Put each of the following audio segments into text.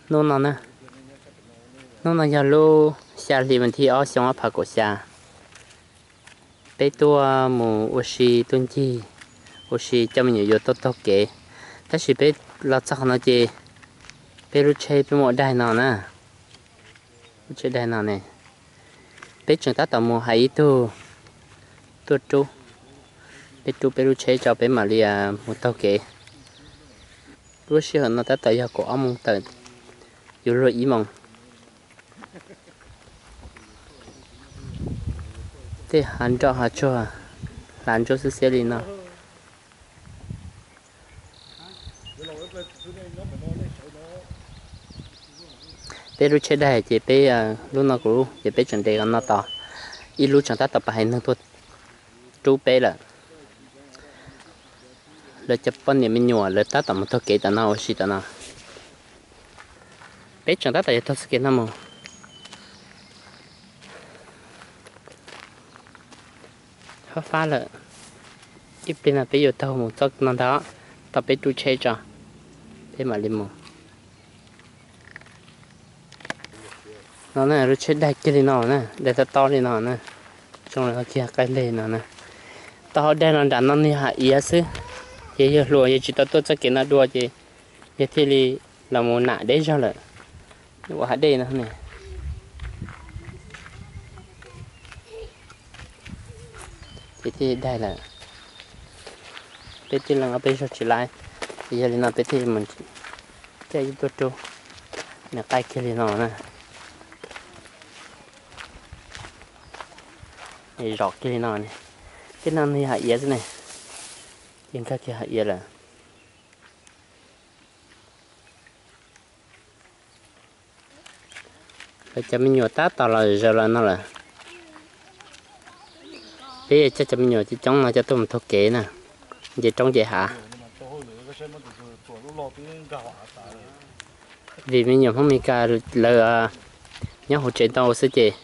Hnub no na, hnub no yog lub xya hli vas thib ob xyoo ob phav kaum xya. Peb tuaj mus ua si tuaj ncig, ua si coj me nyuam yuav tuaj taug kev. Tab sis peb los txog qhov no ces peb lub tsheb peb muab daig no na. Lub tsheb daig no ne, peb tseem tab tom mus hais ib tug tuaj rub, peb rub peb lub tsheb tso peb mam li mus taug kev. Lub sij hawm no tab tom yog kaum ob moos tawm, yuav luag ib moos. Tej hav nroj hav tsuag, hlav ntsuab xiab xiab li no. Peb lub tsheb daig ces peb, lub no kuv ces peb tseem nres qhov no tos, ib lub tseem tab tom pab hais neeg tuaj rub peb lawm. Lawv cov poj niam me nyuam lawv tab tom mus taug kev tom no ua si tom no. Peb tseem tab tom yuav taug txoj kev no mus. Fab fab lawm, ib pliag no peb yuav taug mus txoj no ntag, tau peb rub tsheb tso, peb mam li mus. No na, lub tsheb daig kiag li no na, daig tob tob li no na, zoo li kiag qaij leg no na. Tau hau daig los nram no nws yog hav iav xwb, ces yawg hluas yawg tsis tau tuaj txoj kev no dua ces yawg thiaj li los mus nam deb zog lawm, ua hav dej no ne. Ces thiaj daig lawm. Peb tij leej ob peb zaug tsis laib, ces yog li no peb thiaj mus caij ib tuaj rub, nws qaij kiag li no na, zom kiag li no ne. Tej no nws yog hav iav xwb ne, ces nkag kiag hav iav lawm. Lawv cov me nyuam tab tom los zaws los no lawm. Peb coj cov me nyuam coob coob no coj tuaj mus taug kev na, nce roob nce hav. Vim me nyuam Hmoob Mes Kas lawv nyob hauv tsev ntau xwb ces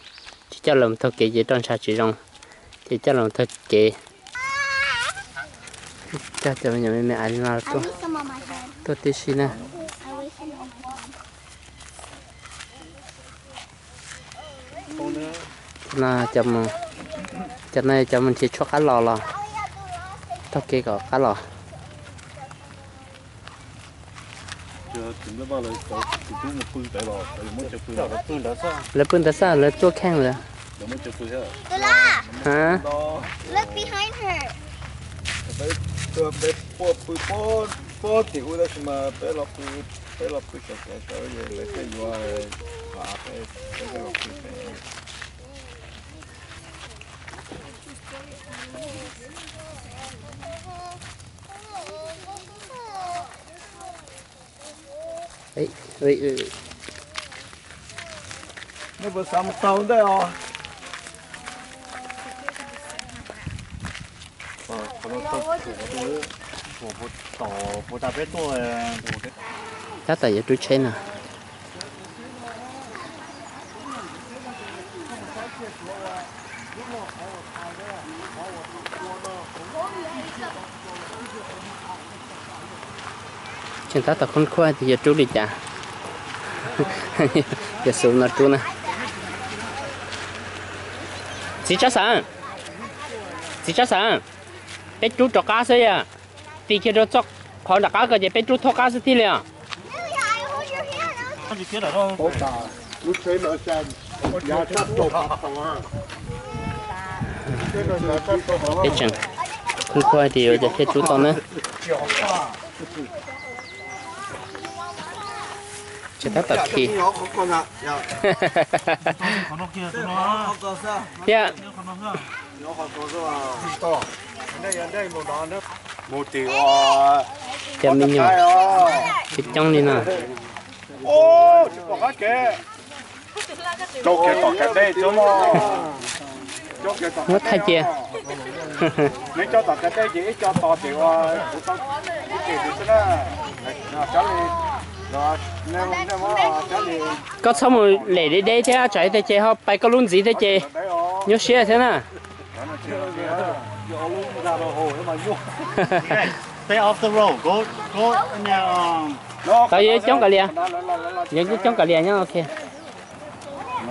tsis coj lawv mus taug kev ces roj ntsha tsis zoo, ces coj lawv mus taug kev. Coj cov me nyuam me me ais li no tuaj, tuaj tib si na. No, cov no cov mus nrhiav tshuaj qab los los, taug kev kom qab los. Lawv pw ntawd xwb, lawv tuaj kheej lawm. Look behind her. Nej puas xav mus taug ntej os? Tab tom yuav rub tsheb no. Tseem tab tom khoob khuab tias yuav rub li cas. Yuav xub no rub na. Txiv Tsab Xeem, txiv Tsab Xeem, peb rub rov qab xwb yom. Tig kiag rau txoj qhov nram qab ko ces peb rub thoob qab xwb thiaj li os. Peb tseem khoob khuab tias yuav cas thiaj rub tau na. Tseem tab tom khi. Thiab cov me nyuam coob coob li no. Muab thaij cia. Koj txhob mus lem deb deb thiab, tsam ib teg ces ho pais koj lub ntxiv thiab ces nyuaj siab thiab na. Tau yuav coob kav liam. Yuav coob kav liam nyob, ok.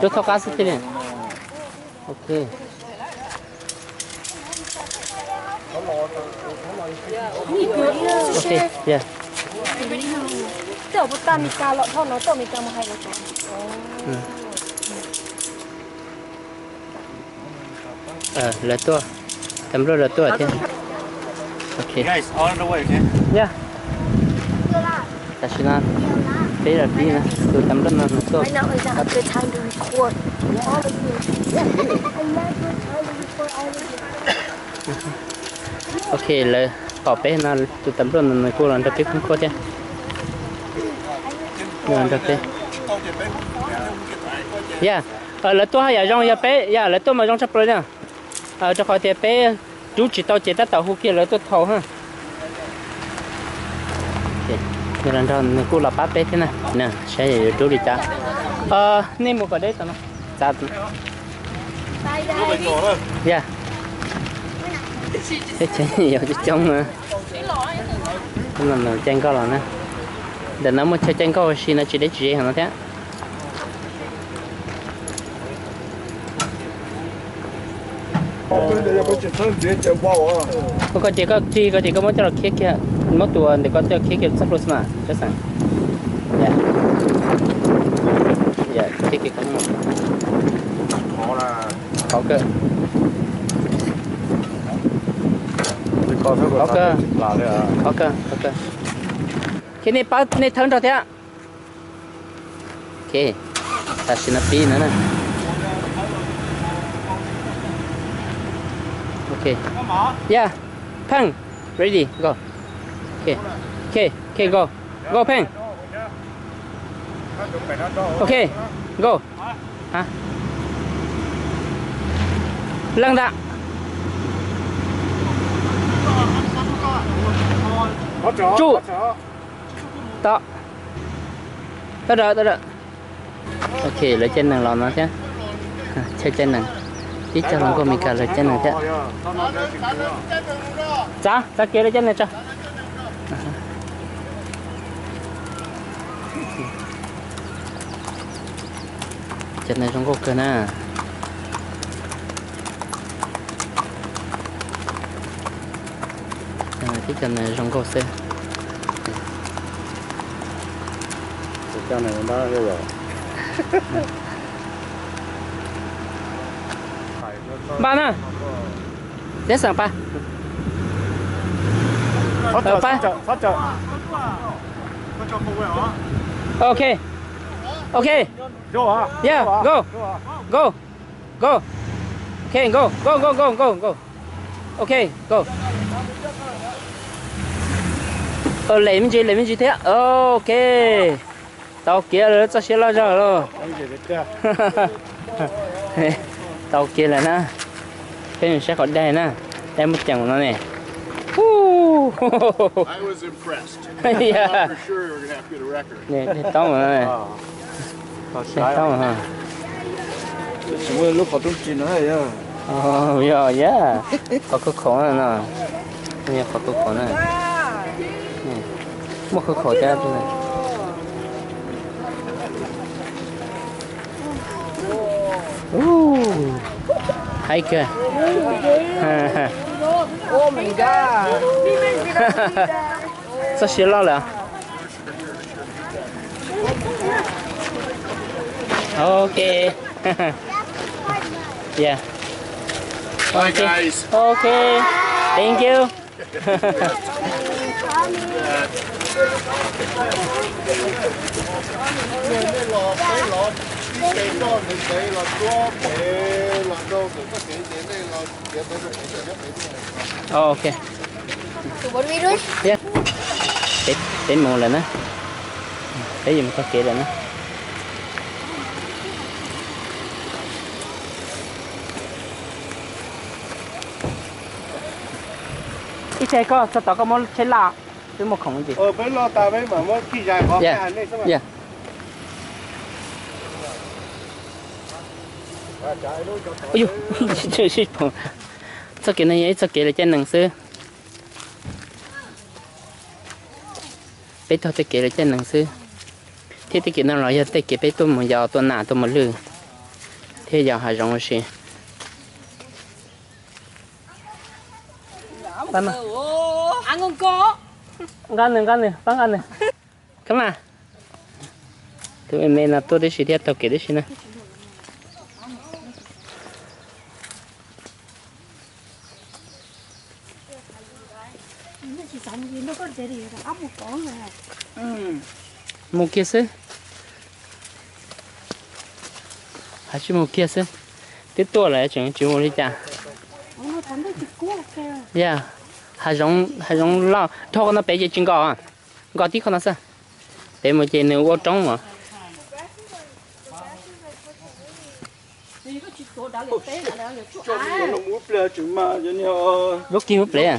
Rub thaub qab xwb thiaj li. Ok. Ok, yeah. Lawv tuaj, tus npluaj lawv tuaj thiab. Ok. Yeah. Tam sim no peb los pib na, tus tus npluaj no nws tuaj. Ok, lawv pom peb no, tus tus npluaj no nws kuj los nrog peb khoob khuab thiab. Los nrog peb. Yeah, lawv tuaj haj yam zoo, yog peb, yog lawv tuaj mas zoo tshaj plaws na. Rau qhov tias peb rub tsis tau ces tab tom hu kiag lawv tuaj thauj ha. Nws los nrog, nws kuj los pab peb thiab na. Saib yuav rub li cas. Nej mus kom deb tom no. Txav. Yeah. Teb chaws yog coob coob na. Caij nkoj los na. Ntawm no muaj chaw caij nkoj ua si no tsis deb tsis ze heev no thiab. Koj ces koj tig, koj ces koj muab coj los khiav kiag, muab tus ntawm koj coj khiav kiag txoj hlua xwb mas tsob xeem. Khiav kiag qhov muag. Qhov kawg. Qhov kawg, qhov kawg, qhov kawg. Khiav nej pab nej thawb nrog thiab. Ok, tam sim no pib no na. Ok. Yeah. Pheej. Ready, go. Ok. Ok, ok, go. Go Pheej. Ok, go. Hab, leej ntag. Tsuj. Tau. Tau dawm, tau dawm. Ok, lawv caij nees los no thiab. Chaw caij nees, tib co hluas nkauj Meskas lawv caij nees thiab. Txav, txav kev lawv caij nees tso. Cov nees zoo nkauj kawg na. Tib co nees zoo nkauj xwb. Npaj na. Deb xeem pab. Pab. Ok. Ok. Yeah, go. Go. Go. Ok, go, go, go, go, go, go. Ok, go. Lem me ntsis, lem me ntsis thiab. Ok. Tau kev lawm, txoj sia loj zog lawm. Tau kev lawm na. Peb mus saib qhov daig na. Daig muaj ceem no ne. Daig toob no. Tsis muaj lub qhov rooj tsis no. Yog, yog, qhov khaub khaum no. Yog qhov khaub khaum na. Muaj khaub khaum thiab. Haib kawg. Txoj sia loj lawm. Ok. Yeah. Ok. Ok. Thank you. Ok. Peb mus lawm na. Peb yuav mus taug kev lawm na. Ib txhia koj txog tom koj muab tsheb laj, twb muaj khoom ntsis. Txoj kev no yog ib txoj kev lawv caij nees xwb. Peb taug tej kev lawv caij nees xwb, thiab tej kev no los yog tej kev peb tuaj mus yos tua nas tua mos lwj thiab yos hav zoov ua si. Nqa nws, nqa nws, pab nqa nws. Kab mas, tus me me no tuaj tib si thiab taug kev tib si na. Mus kiag xwb. Hais tsis mus kiag xwb. Twb tuaj lawm tseem tsis mus li cas. Yog, hav zoov, hav zoov loj dhau qhov no pem ces tsis nkos. Nkos tib qho no xwb. Pem mus ces nws ua roob os. Lub kig lub plev.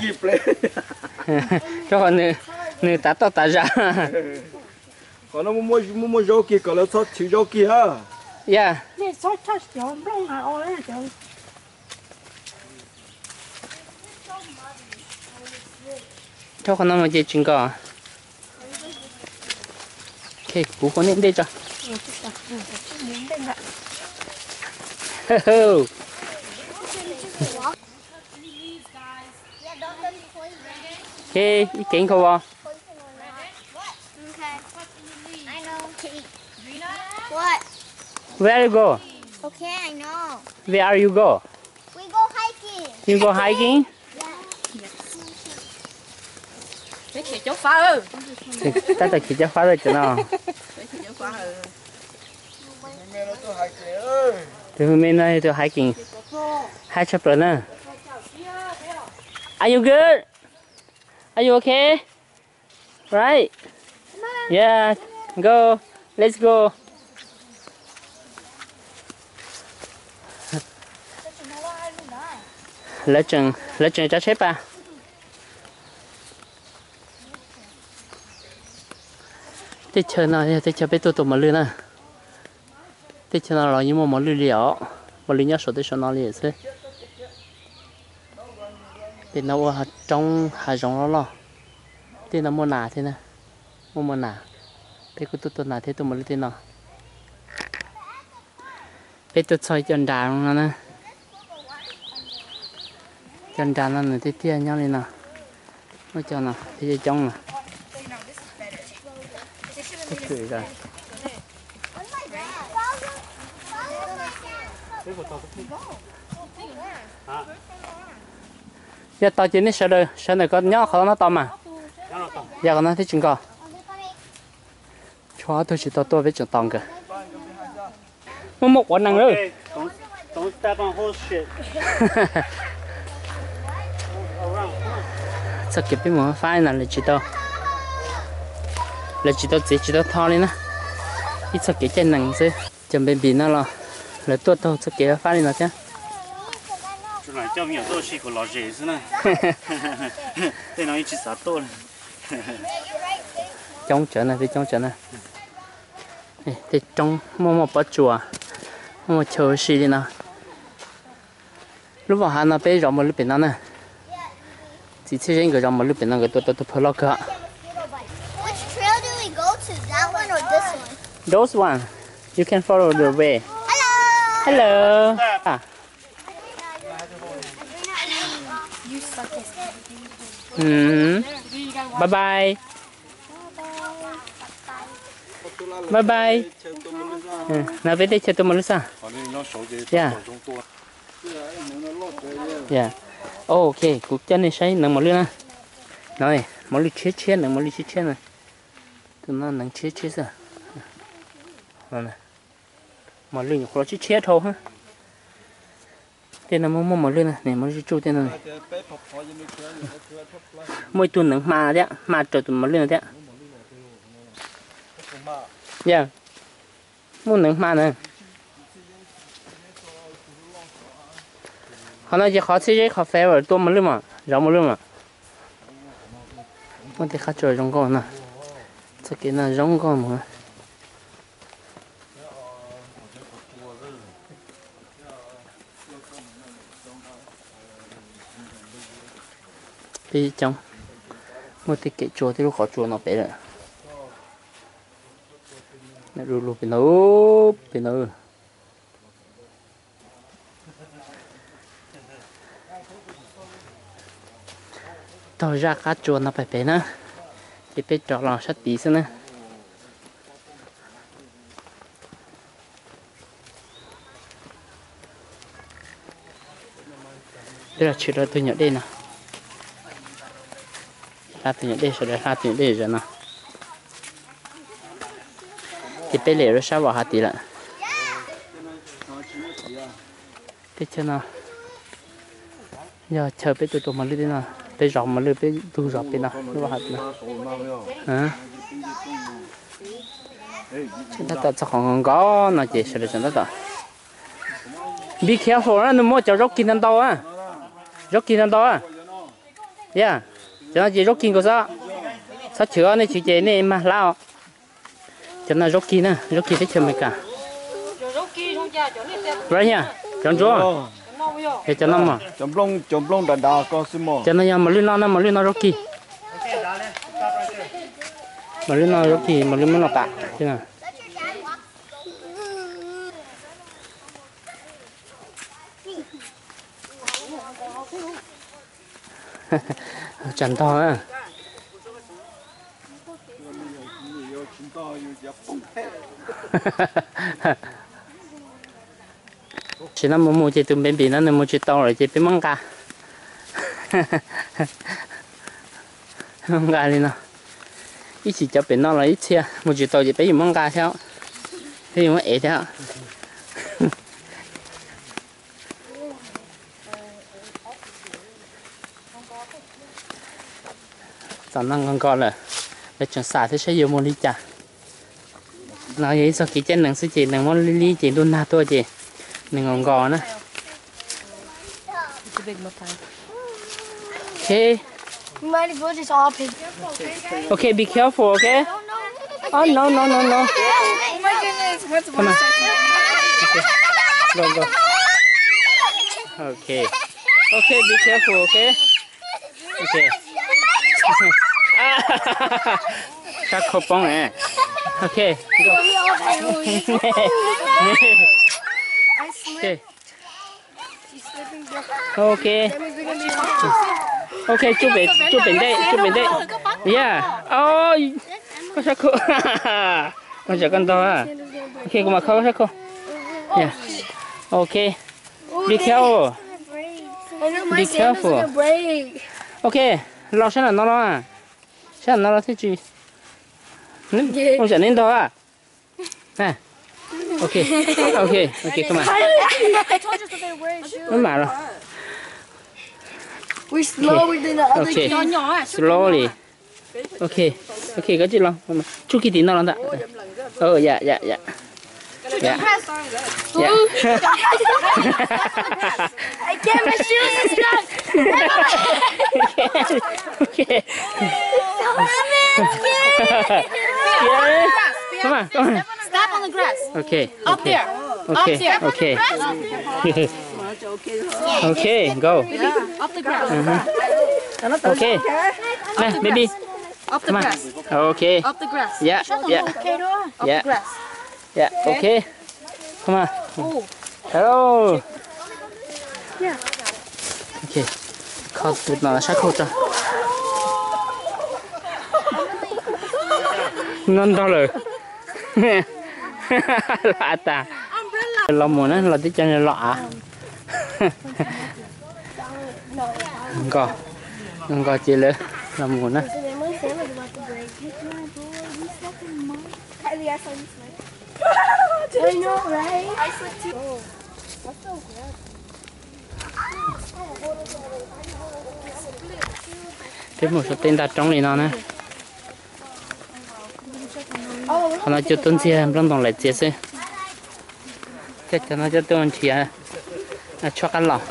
Rau qhov nws tav toj tav zam. Qhov no muaj muaj zaub kig kom lawv txhob chwv zaub kig a. Yog. Rau qhov no mus ces tsis nkos. Kuv hu nej ntej tso. Ib kev nkaus os. Where you go? Where are you go? You go hiking? Tab tom khiav caub fab lawm cov no. Tus me no tus hiking hais tshaj plaws na. Are you good? Are you okay? Right? Yeah, go. Let's go. Lawv tseem, lawv tseem tsav tsheb pas. Teb chaws no yog teb chaws peb tuaj tua mos lwj na. Teb chaws no los yeej muaj mos lwj li os, mos lwj nyob saum tej saum no li xwb. Pem no ua roob hav zoov loj loj. Tej no muaj nas thiab na, muaj muaj nas. Peb kuj tuaj tua nas thiab tuaj mos lwj tej no. Peb tuaj txog cov nras no na. Cov nras no nws tiaj tiaj nyob li no. Muaj cov no thiab coob coob no. Yog tau ces nej sawv daws sawv ntawm ko nyob qhov no tau mas. Yog qhov no thiaj tsis nkos. Tshuav ob tug tsis tau tuaj peb tseem tos nkawd. Muaj muaj quav nees lawm. Txoj kev peb mus fab no lawv tsis tau, lawv tsis tau txiav tsis tau tho li na. Ib txoj kev caij nees xwb. Cov baby no los lawv tuaj taug txoj kev fab li no thiab. Coj me nyuam tuaj ua si kom lom zem xwb na. Tej no yeej tsis xav tuaj li. Coob tsawv na, peb coob tsawv na. Tej roob muaj muaj pob tsuas, muaj muaj chaw ua si li no. Lub vam hav no peb zov mos lwj pem no na. Txiv Txhiaj Zeb nkawd zov mos lwj pem no nkawd tua tau tus phawj loj kawg. Which trail do we go to? That one or this one? Those one. You can follow the way. Hello. Hello. Ah. Hmm. Bye bye. Bye bye. Hmm, no peb teb chaws tuaj mos lwj xwb. Yeah. Yeah. Ok, kuv coj nej saib neev mos lwj na. No, mos lwj tshiab tshiab, neev mos lwj tshiab tshiab na. Tus no neev tshiab tshiab xwb. Mos lwj nyuam qhuav los tshiab tshiab dhau. Tej no muaj muaj mos lwj na, ne mos lwj tsuj tsuj tej no. Muaj ib tug neev hma thiab, hma raws tus mos lwj no thiab. Yog, muaj neev hma na. Qhov no ces qhov Txhiaj Zeb qhov favorite tuaj mos lwj mas, zov mos lwj mas. Muaj tej qab tsua zoo nkauj no. Txoj kev no zoo nkauj mus. Peb coob, muaj tej kev tsua tej lub qhov tsua no pem lawm. Lug lug pem no, pem no. Taug zaj qab tsua no pem pem na, ces peb rov los sab tid xwb na. Peb los tshwm rau tus nyuam dej no. Hla tus nyuam dej, sawv daws hla tus nyuam dej zom zaws no. Ces peb lem rau sab Vam Hav tid lawm. Teb chaws no yog chaw peb tuaj rau mos lwj teb no, peb zov mos lwj peb tug zov pem no lub Vam Hav no. Tab tom txog qhov nkaus nkaus no ces sawv daws tseem tab tom. Be careful na, nws muaj cov zaub kis ntau ntau, zaub kis ntau ntau. Yog, cov no ces zaub kis nkaus xwb, txhob chwv, nej chwv ces nej mag hlab os. Cov no zaub kis na, zaub kis teb chaws Amelikas. Right here, cov ntsuab. Yog cov no mog. Cov nplooj dav dav ko xwb mog. Cov no yog mos lwj no na, mos lwj no zaub kis. Mos lwj no zaub kis, mos lwj muab no tas. Tsam ntog. Tam sim no mus mus ces tus baby no nws mus tsis tau lawm ces peb muab nqa. Muab nqa li no. Ib chim cov pem no los ib txhia mus tsis tau ces peb yuav muab nqa thiab, peb yuav muab ev thiab. Txom no nkaus nkaus lawm, lawv tseem xav thiab saib yuav mus li cas. No yog ib txoj kev caij nees xwb ces nees muab li li ces ntuj nag tuaj ces nees nkaus nkaus na. Okay. Okay, be careful, okay? Oh, no, no, no, no. Come on. Okay. Go, go. Okay. Okay, be careful, okay? Okay. Sab khau poob ne. Okay, go. Okay. Okay. Okay, tsuj pem, tsuj pem ntej, tsuj pem ntej. Yeah. Koj sab khau. Koj tseem koj ntog. Okay, kuv mam kho koj sab khau. Yeah. Okay. Be careful. Be careful. Okay, los sab nram no los. Sab nram no los thiaj tsis. Ua tsam neb ntog. Okay, okay, okay, come on. Mab mam los. Slowly. Okay, okay, koj tsis los, tsuj kiag tim no los ntag. Yeah, yeah, yeah. Yeah. Yeah. I can't, my shoes is stuck. Okay. Come on, come on. Step on the grass. Okay. Up there. Up there. Okay. Okay, go. Up the grass. Okay. Baby. Up the grass. Okay. Up the grass. Yeah, yeah. Up the grass. Yeah, okay. Come on. Hello. Okay. Kho tus no sab khau tso. No ntog lawm. Los tas. Los mus na, los teb chaws los av. Nkos, nkos ces lawv los mus na. Peb mus saum tej ntag roob li no na. Qhov no cua tuaj ntxiag nplooj ntoos laim txias xwb. Cov no cua tuaj nrhiav tshuaj qab los.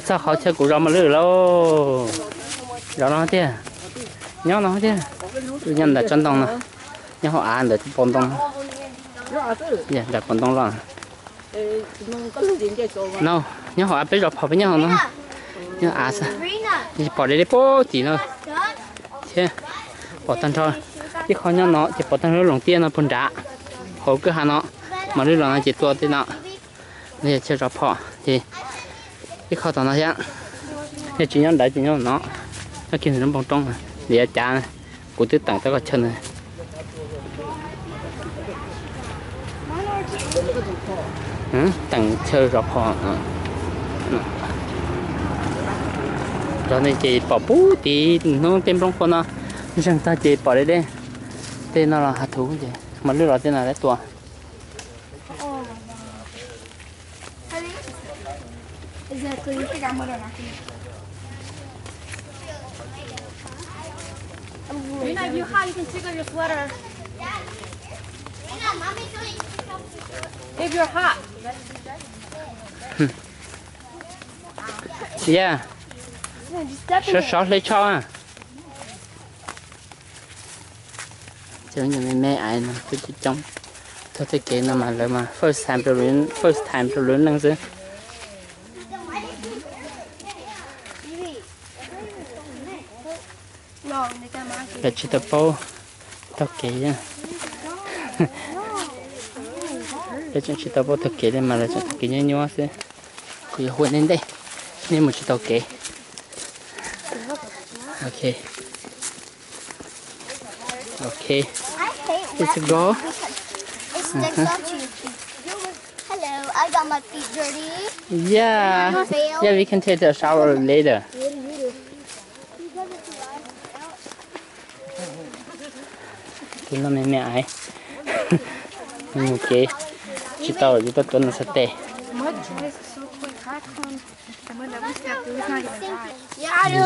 Txog qhov chaw kuv zov mos lwj lauj. Zov no tiag. Nyob no tiag. Nyob ntawm tsob ntoo no. Nyob hauv av ntawm pob ntoo. Nram pob ntoo los. No, Nyob hauv av peb zov phom peb nyob hauv no. Nyob av xwb. Pom deb deb puag tim no thiab. Pom tag nrho ib qho nyob no ces pom tag nrho lub loos tiaj no puag nrad hauv kwj ha no. Mas lwj los no ces tua tej no. No yog chaw zov phom ces ib qho tom no thiab. Yog tsis nyob ntawd ces nyob no, nyob kiag ntawm lub npoo roob no. Nws yuav cav, kuv twb teem tab kom chaw ntawd. Teem chaw zov phom. Zov no ces pom puag tim hnub tej nplooj qhuav no, zeeg tag ces pom deb deb. Tej no los hav thuv ces mas lwj los tej no lawv tua. If you're hot. Yeah. Sov sov hle tsho. Cov me me ais no kuj coob coob. Txog tej kev no mas lawv mas first time rau lub, first time rau lub neej xwb. Lawv tsis tau paub taug kev. Lawv tseem tsis tau paub taug kev li mas lawv tseem taug kev nyuaj nyuaj xwb. Kuv yuav hu nej ntej, nej mus tsis tau kev. Ok. Ok. Let's go. Hello, I got my feet dirty. Yeah. Yeah, we can take a shower later. Tus no me me ais. Mus kev tsis tau, yuav tuaj tua nws xov tes.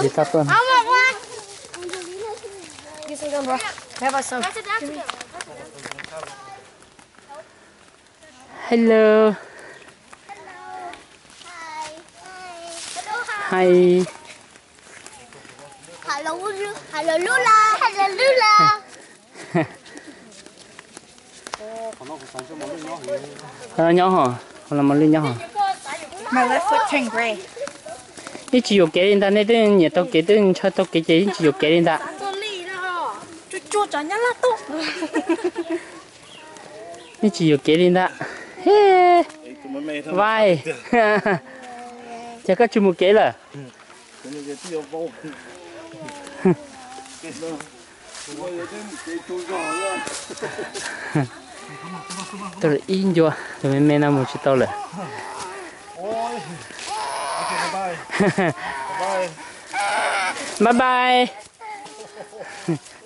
Tsis tau tuaj. Hello. Hi. Hello, Lula. Hello, Lula. Qhov no nyob hos, qhov no mos lwj nyob hos. Yeej tsis yuam kev li ntag, nej twb nyiam taug kev, twb ntshaw taug kev ces yeej tsis yuam kev li ntag. Yeej tsis yuam kev li ntag. He, Vais, cas koj tsis mus kev lawm? Tau lawm ib ncua, tus me me no mus tsis tau lawm. Bye bye.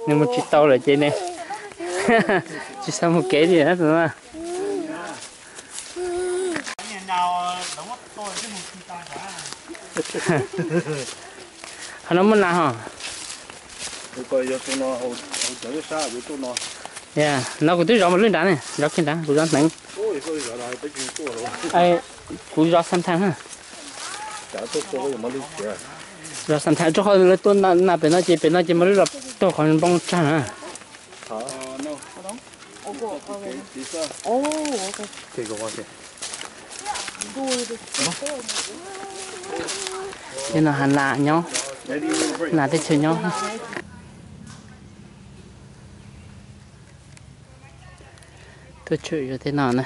Nws mus tsis tau lawm ces nws tsis xav mus kev li na. Qhov no muaj nas hos. No kuv twb zov mos lwj nrad ne, zov kiag nrad, kuv zov hneev. Kuv zov sometime na. Zov sometime rau qhov lawv tua nas pem no ces pem no ces mos lwj los taug qhov npoo tsag na. Tej no hav nas nyob, nas teb chaws nyob. Tuaj tshwm zov tej no na.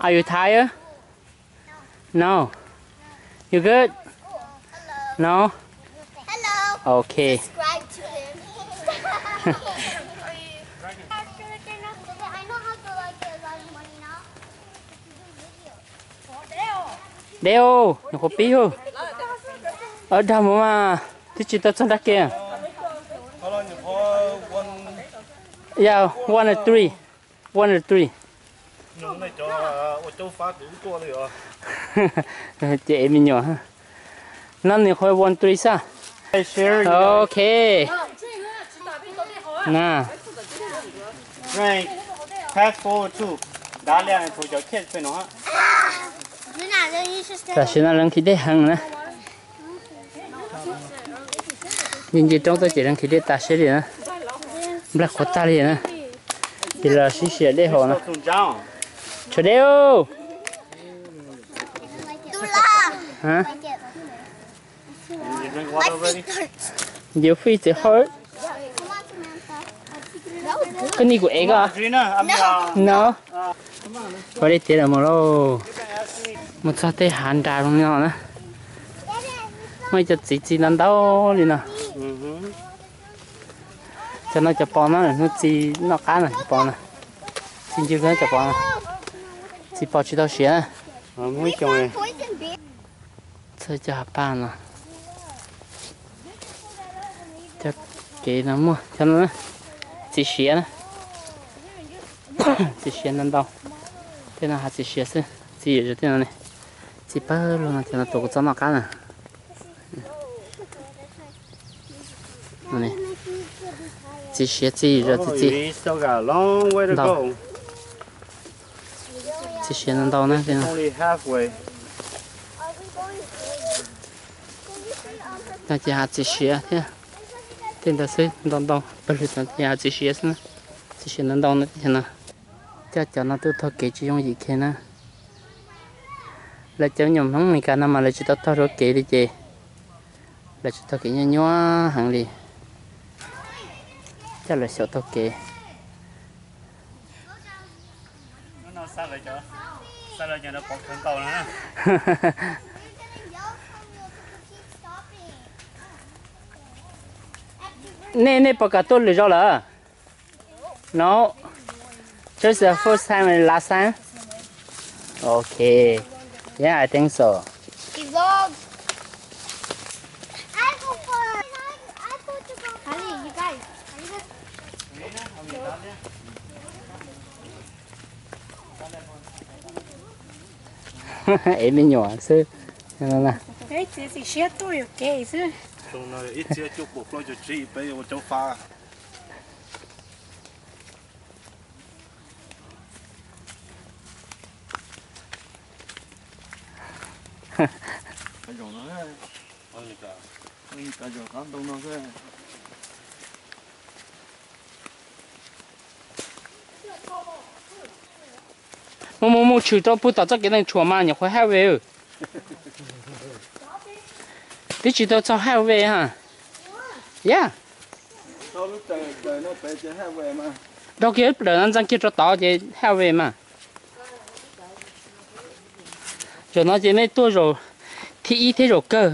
Are you tired? No. You good? No? Okay. Deb, nws qhuav pib hwj. Dag mus mas twb tsis tau txog nrab kev. Yeah, one and three. One and three. Ces me nyuam no nws qhuav one three xwb. Okay. Na. Fast forward to. Dale a tus cov kids pem no. Tam sim no lawv nqhis dej heev na. Nce nce roob tuaj ces lawv nqhis dej tas siab li na. Nplaig qhuav tag li na. Ces los sib siab dej haus na. Tshuav dej. Your feet is hurt. Koj nig kuv ev koj. No. Ua dej tiav lawm mus lauj. Mus txog tej hav nras zoo li no na. Muaj ib co txiv txi ntau ntau li no. Cov no cov pos no hnub txi noj qab no cov pos no. Txi ncw kawg cov pos no. Txi pos tsis tau siav na. Txog cov hav paj no. Cov kev no muaj cov no txiv siav na. Txiv siav ntau ntau. Tej no hav txiv siav xwb, txiv yuav zov tej no ne. Txiv pawg lug no cov no tus kuv txob noj qab na. Txiv siav txiv yuav zov txiv txiv ntau. Txiv siav ntau ntau na. No ces hav txiv siav thiab. Tej ntawd xwb ntau ntau, pawg lug ces hav txiv siav xwb na. Txiv siav ntau ntau no. Coj cov no tuaj taug kev tsis yooj yim kiag na. Lawv cov me nyuam Hmoob Meskas no mas lawv tsis tau taug rau kev li ces lawv tsis taug kev nyuaj nyuaj heev li. Coj lawv xyaum taug kev. Nej, nej puas kam tuaj lwm zaus lawm? No. Just the first time and last time? Okay. Yeah, I think so. Ev me nyuam xwb. Ib txhia cuaj puas plaub caug tsib, peb ua cov fa. Mus mus mus tshwm rau puag tom txoj kev nees tshuam mas nyuam qhuav highway. Twb tsis tau txog highway ha. Yog. Dhau kiag lub plawv no ntxeev kiag rau tod ces highway mas. Zaum no ces nej tuaj zaum thib ib thiab zaum kawg.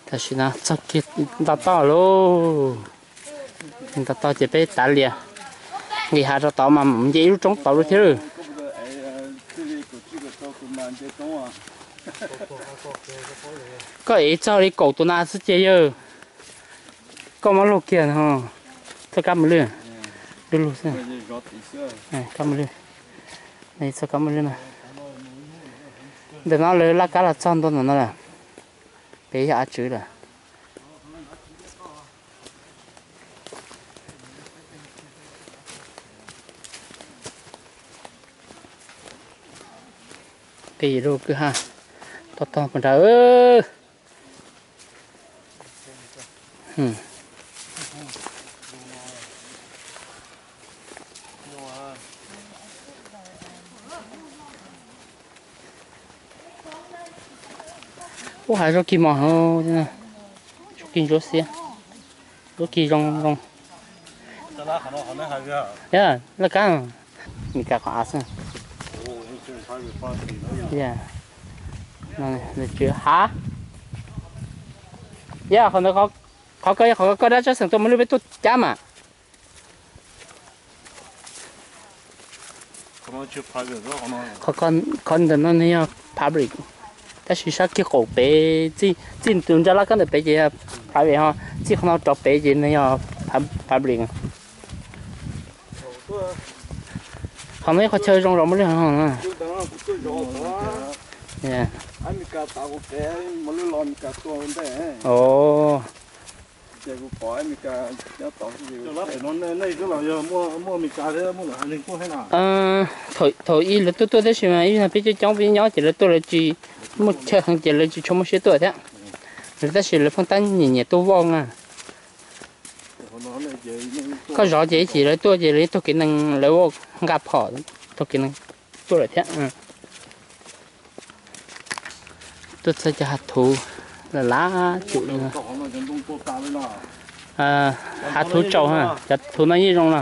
Tam sim no txog kiag nto toj lauj. Nto toj ces peb tav lias nqis hav rau tod mas mus nce ib lub roob tod lawm thiab. Koj ev txog li kaum tus nas xwb ces yawg. Koj muab luag kiag no. Txoj kab mus lwj. Lwj lug xwb. Kab mus lwj. Txoj kab mus lwj no. Ntawm no lawv laj kab los txog ntua ntawm no lawm. Pem yog av tswv lawm. Peb yim lub kwj ha toj tog puag nrad. Ub, hav zaub kig mos, zaub kig ntsuab xiab, zaub kig zoo zoo. Yog laj kab, Meskas qhov av xwb. Yog, qhov ntawd qhov koj, qhov koj dab tsab xeem tuaj mus lwj peb tuaj cab mas. Qhov ntawm no nws yog public, tab sis sab kiag qaum pem, txij tus ntsa laj kab ntawm pem ces yog private ho, txij qhov no rov pem ces nws yog public. Qhov no ib qhov chaw zoo zog muaj lwj heev na. Thaum ub lawv tuaj tuaj tab sis mas ib zaug peb coob coob peb nyob ces lawv tuaj lawv tsis muaj chaw heev ces lawv tsis tshua muaj siab tuaj thiab. Lawv tab sis lawv pheej tab nyiam nyiam tuaj vaj na. Koj zov ces ib chim lawv tuaj ces lawv tug kev neeg lawv ua nqa phom tug kev neeg tuaj lawm thiab. Tuaj txog cov hav thuv laj laj cum li no. Hav thuv tsaus na, cov thuv no yeej zoo no.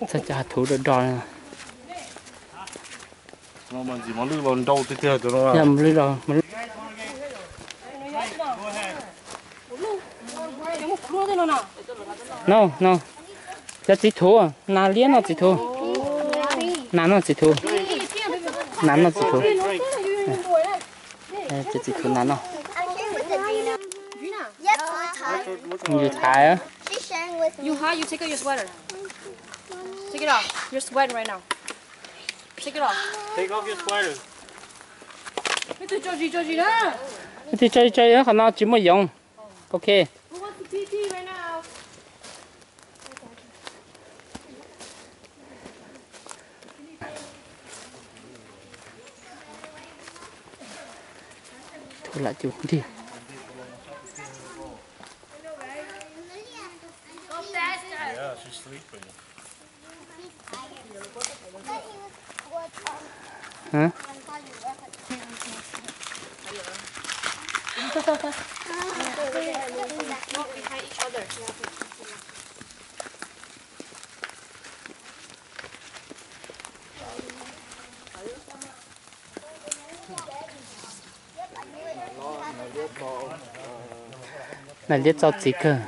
Txog cov hav thuv do do li no. No, no, cov txiv thuv, nas liab noj txiv thuv. Nas noj txiv thuv. Nas noj txiv thuv. Cov txiv thuv nas noj. Yus thaiv. You hot? You take off your sweater. Take it off. You're sweating right now. Take it off. Take off your sweater. Leej twg tso zis tso zis na. Leej twg tso zis tso zis na, qhov no tsis muaj yoov. Ok. Who wants to pee pee right now? Thuv lam cus nrig. Nas liab txo txiv kawg.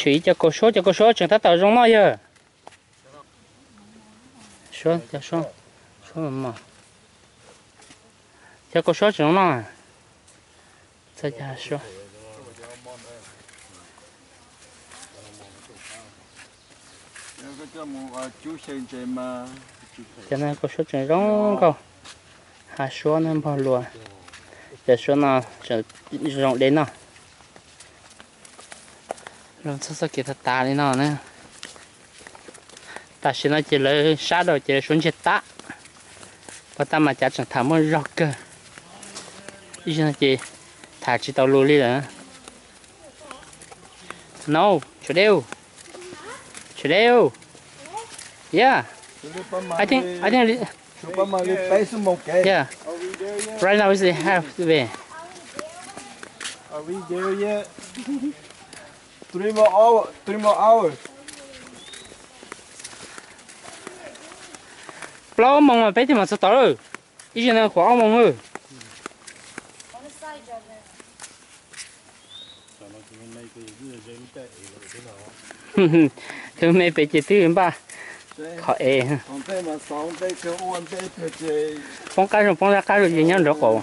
Tshwm ib co kaus suab, cov kaus suab tseem tab tom zoo noj yog. Suab, cov suab, suab mos mos. Cov kaus suab tseem zoo noj. Txog cov suab. Cov no kaus suab tseem zoo nkauj. Hav suab no npog luas. Cov suab no tseem zoo de noj. Los txog txoj kev tas tas li no na. Tam sim no ces lawv sab rau ces lawv suav ntsiag tag. Puas tas mas cav tseem tham muaj zog kawg. Ib zaug no ces tham tsis tau lus li lawm. No, Chadeu. Chadeu. Yeah. I think, I think, yeah. Right now is half the way. Are we there yet? Three more hour, three more hours. Plaub moos mas peb thiaj mam txog tod lawm. Ib zaug no kuv ob moos lawm. Tus me pem ces twb npaj qhov es. Poob qab zoo, poob qab zoo ces nyob nraud qaum.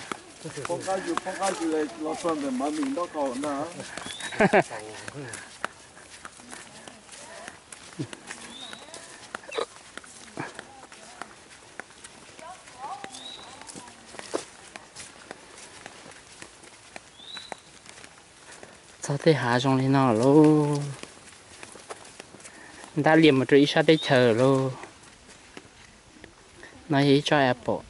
Txog tej hav zoo li no lauj, ntab lias mus rau ib sab teb chaws lauj. No yog ib tsob apple,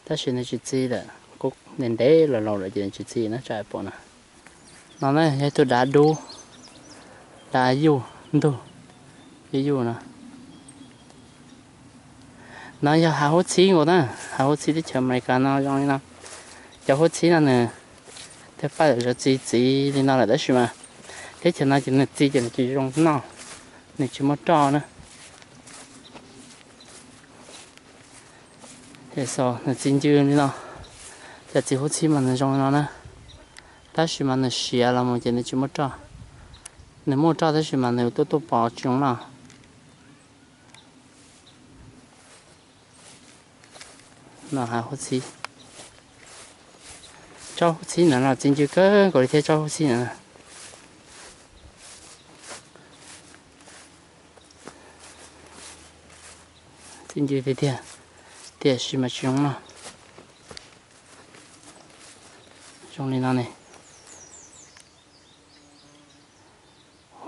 tab sis nws tsis txi lawm, kuj ntev ntev los laus lawm ces nws tsis txi na tsob apple no. No na yog tus dav dub, dav yuj ntug, yuj yuj no. No yog hav huab txhib nkaus na, hav huab txhib teb chaws Amelikas no zoo li no. Cov huab txhib no nws thiaj paj zov txi txiv li no lawm tab sis mas teb chaws no ces nws txi ces nws tsis zoo noj, nws tsis muaj roj na. Ces nws txi ncw li no, cov txiv huab txhib mas nws zoo li no na, tab sis mas nws siav los mus ces nws tsis muaj roj. Nws muaj roj tab sis mas nws tuaj tuaj pov tsis zoo noj. No hav huab txhib, tsob huab txhib no no txi ncw kawg nkaus li thiab tsob huab txhib no. Txi ncw tiag tiag, tiam sis mas tsis zoo noj. Zoo li no ne.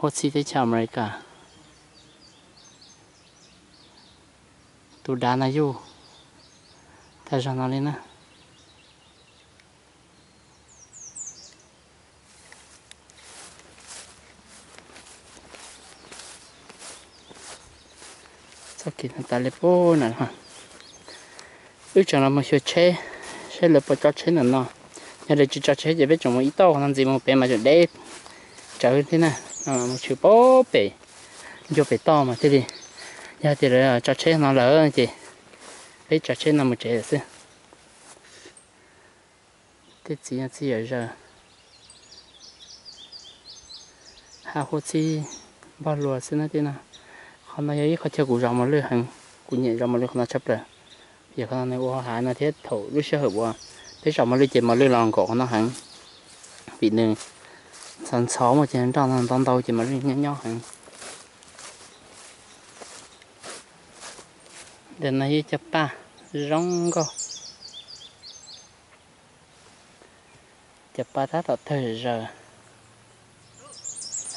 Huab txhib teb chaws Amelikas. Tus dav no yuj tag zog no li na. Txoj kev no tas li pub na. Wb tseem los mus xyuas tsheb, saib lawv puas tso tsheb ntawm no. Yog lawv tsis tso tsheb ces peb tseem mus ib tauj no ntxiv mus pem mas tseem deb tsawv thiab na. Mus tshwm pem, ncua pem toj mas thiaj li. Yog tias lawv tso tsheb no lawm ces peb tso tsheb no mus tsev lawm xwb. Tej txiv no txiv yam zaws, hav huab txhib npog luas xwb na tij no. Qhov no yog ib qhov chaw kuv zov mos lwj heev, kuv nyiam zov mos lwj qhov no tshaj plaws. Vim qhov no nws ua hav no thiab thaum lub sij hawm uas peb zov mos lwj ces mos lwj los nkaum qhov no heev, vim nws ntxhov ntxhov mus ces nroj no ntau ntau ces mos lwj nyob nyob heev. Ntawm no yog cov paj zoo nkauj. Cov paj tab tom tawg zaws.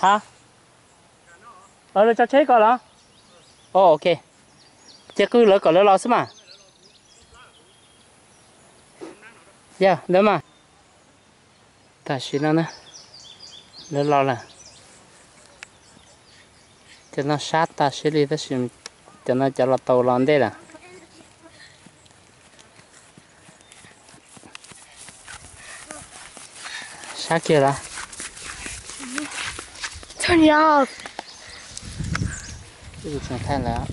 Ha, lawv tso tsheb ko los? O, ok. Ces qw lawv kom lawv los xwb mas. Yog ntawd mas. Tam sim no na, lawv los lawm. Cov no sab tag siab li tab sis cov no cov los tau los ntej lawm. Sab kiag los. Tseem thaij lawm.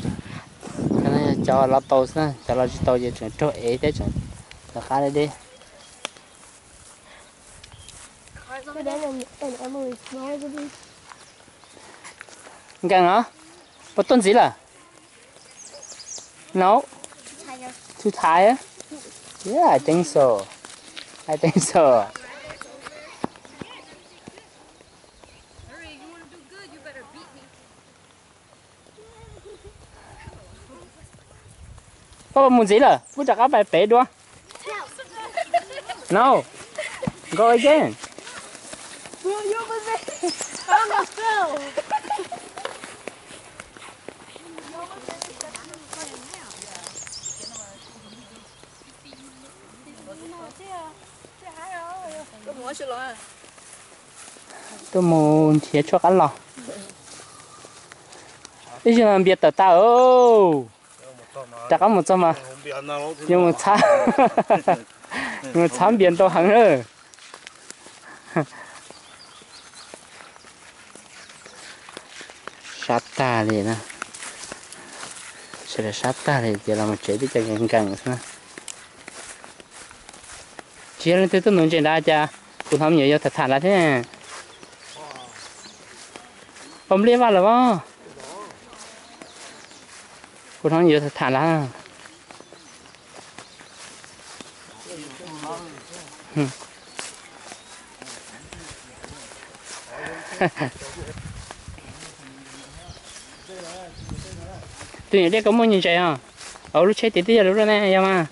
Cov no yog cov los tau xwb na, cov los tsis tau ces tseem raug ev thiab tseem rov qab deb deb. Nkees os, puas tuaj ntxiv lawm? No, too tired. Yeah, I think so. I think so. Koj mus ntxiv lawm, kuv rov qab pais pem dua. No, go again. Tuaj mus nrhiav tshuaj qab los. Ib zaug no npias tawm tas. Rov qab mus txog mas yuav mus txhab, mus txhab npias ntau heev lawm. Sab tag li na. Sawv daws sab tag li ces los mus tsev twb cov nkees nkees xwb na. Tsis yog leej twg tuaj nuv ntses nrad cas kuv hnov me nyuam yaus tham tham lawv thiab. Pom npliaj vaj lawm os. Kuv hnov me nyuam yaus tham tham lawv. Tus niam dej koj muaj nyuag ntses os. Lub tsheb tid twb yog lub luaj ne yog mas.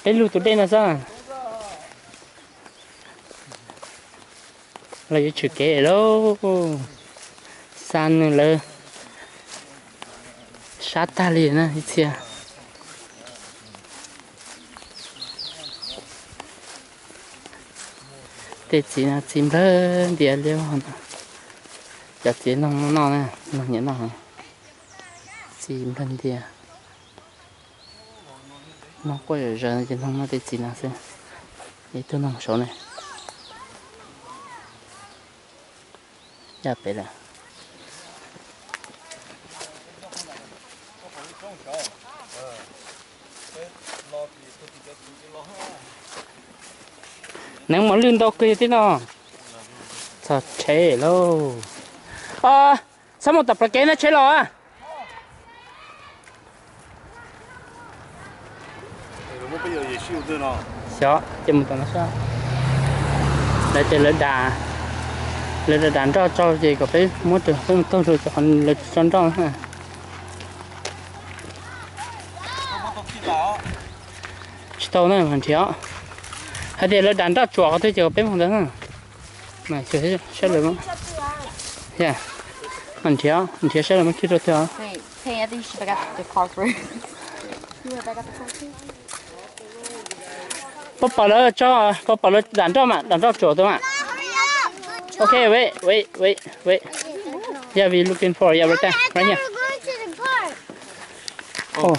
Peb lug tus dej no xwb. Los yuav tshwm kev lauj. Xa nws lawv sab tag li na ib txhia. Tej txiv no txiv nplawg ntias li. Cov txiv noog noj, noog nyiam noj. Txiv nplawg ntias. Noog quaj zom zaws ces noog noj tej txiv no xwb. Ib tug noog saud ne. Ya pem lawm. Neev mos lwj ntau kawg thiab no. Txog tsheb lauj. Txhob mus tom plawv kev na, tsheb los. Xyov ces mus tom no xwb. Lawv tias lawv da, lawv da dav nroj tsau ces kom peb muab rau peb mus taug rau cov qhov lawv tso nroj na. Tsis tau na, nrhiav. Hais tias lawv da nroj tsuam qhov twg ces kom peb mus ntawd na. Mas saib lawv, nrhiav, nrhiav saib lawv muab cig rau twg os. Puas pom lawv tso, puas pom lawv da nroj mas, da nroj tsuam twg mas. Okay, wait, wait, wait, wait. Yeah, we looking for, yeah, right there, right here. Oh.